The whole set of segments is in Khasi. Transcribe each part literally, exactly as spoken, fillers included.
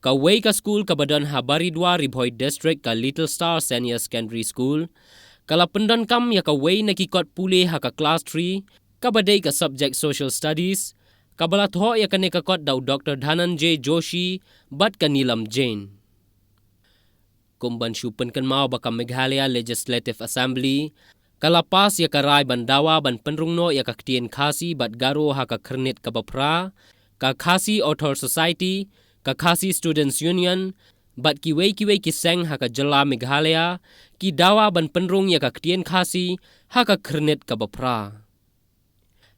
Kawei ka skul kaba don ha Baridua, Ri Bhoi District, ka Little Star Senior Secondary School, ka la pyndonkam ïa kawei na ki kot pule ha ka klas three, kaba dei ka subject Social Studies, kaba la thoh ïa kane ka kot da u Doctor Dhananjay Joshi bad ka Neelam Jain. Kum ban shu pynkynmaw ba ka Meghalaya Legislative Assembly ka la pass ïa ka rai ban dawa ban pynrung noh ïa ka ktien Khasi bad Garo ha ka Khyrnit kaba phra, ka Khasi Author Society, ka Khasi Students Union bad kiwei kiwei ki seng ha ka jylla Meghalaya ki dawa ban pynrung ïa ka ktien Khasi ha ka Khyrnit kaba phra.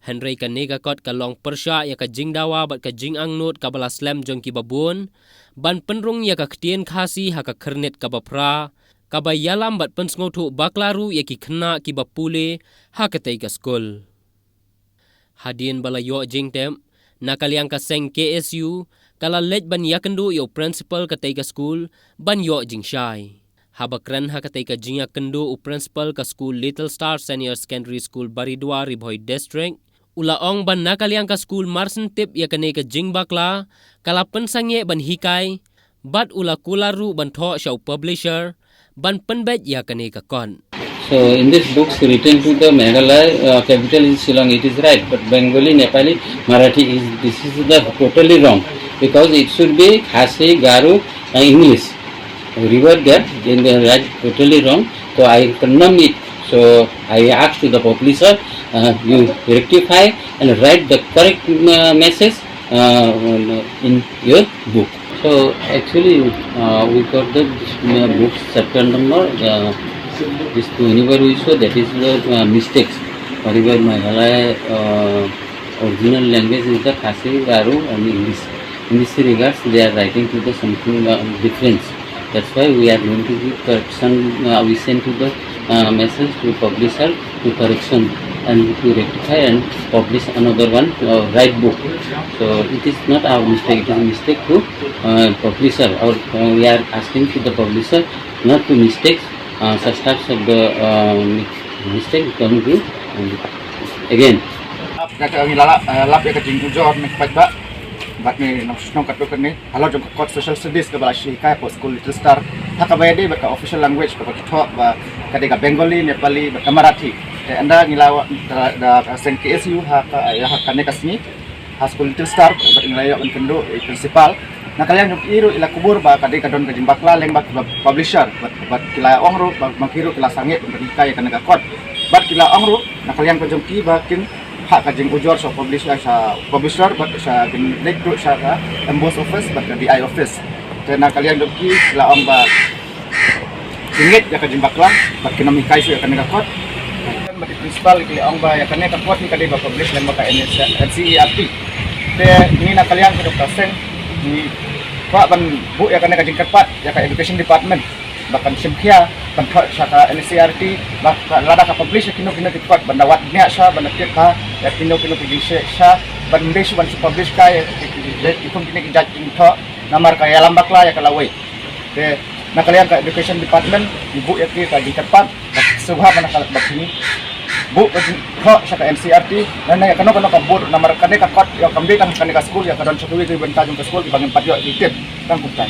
Hynrei kane ka kot ka long pyrshah ïa ka jingdawa bad ka jingangnud kaba la slem jong kiba bun ban pynrung ïa ka ktien Khasi ha ka Khyrnit kaba phra, kaba ïalam bad pynsngewthuh bakla ruh ïa ki khynnah kiba pule ha katei ka skul. Hadien ba la ïoh jingtip, na ka liang ka seng K S U ka la leit ban ïakynduh ïa u principal katei ka skul ban ïoh jingshai. Haba kren ha katei ka jingïakynduh u principal ka skul Little Star Senior Secondary School, Baridua, Ri Bhoi District, u la ong ba na ka liang ka skul mar shen tip ïa kane ka jingbakla, ka la pynsangeh ban hikai bad u la kular ruh ban thoh sha u publisher ban pynbeit ïa kane ka kot. So in this books written to the Meghalaya uh, capital is Shillong, it is right, but Bengali, Nepali, Marathi is, this is the totally wrong, because it should be Khasi, Garo, uh, English. Revert there, then they write totally wrong. So I condemn it. So I ask to the publisher, uh, you rectify and write the correct uh, message uh, in your book. So actually, uh, we got the uh, book chapter number uh, this to anywhere we show that is the uh, mistakes. Whatever Meghalaya uh, original language is the Khasi, Garo and English. In this regards, they are writing to the something uh, difference. That's why we are going to give correction. Uh, we send to the uh, message to publisher to correction and to rectify and publish another one uh, right book. So it is not our mistake. It is mistake to uh, publisher. Or uh, we are asking to the publisher not to mistake uh, such types of the uh, mistake come to um, again. Ïa ka ngi la lap, eh, lap ïa ka jingujor ne paidbah. Bad ngi nang shu shnong katto katne halor jong ka kot Social Studies kaba la shu hikai hapoh skul Little Star. Ha kaba ïadei bad ka official language kaba ki thoh ba ka dei ka Bengali, Nepali bad ka Marathi. Te ynda ngi la wan da, da ka seng K S U ha ka, ïa ha kane ka sngi ha skul Little Star bad ngi la ïoh ban kynduh ïa i principal. Na ka liang jong ki ruh i la kubur ba ka dei ka don ka jingbakla lyngba ki publisher bad, bad ki la ong ruh ba ma ki ruh ki la sangeh ban hikai ïa kane ka kot. Bad ki la ong ruh na ka liang ka jong ki ba kin phah ka jingujor sha publisher, sha publisher bad sha kin leit ruh sha ka M B O S office bad ka D I office. Te na ka liang jong ki la ong ba ki ngeit ïa ka jingbakla bad kin ym hikai shuh ïa kane ka kot. Bad i principal ki la ong ba ïa kane ka kot ngi ka dei ba publish lyngba ka N C E R T. Te ngi na ka liang ka dok ka seng ngi kwah ban buh ïa kane ka jingkyrpad ïa ka education department ba kan shim khia ban thoh sha ka N C E R T ba ka, lada ka publish ïa kino kino ki kot ban da wad bniah sha ban da tip ha ïa kino kino ki jingshai sha ban ym dei shuh ban shu publish kai ïa ki, ki, ki, ki kum kine ki jait jingthoh namar ka ïalam bakla ïa ka lawei. Te na ka liang ka education department ngi buh ïa ki ka jingkyrpad ba sngewbha ban ka ba ki buh ka jingthoh sha ka N C E R T. Na, na ïa kano kano ka board namar kane ka kot ïa kam dei tang kane ka skul ïa ka don sha kiwei kiwei bynta jong ka skul kiba ngim pat ïoh ki tip tang kumta.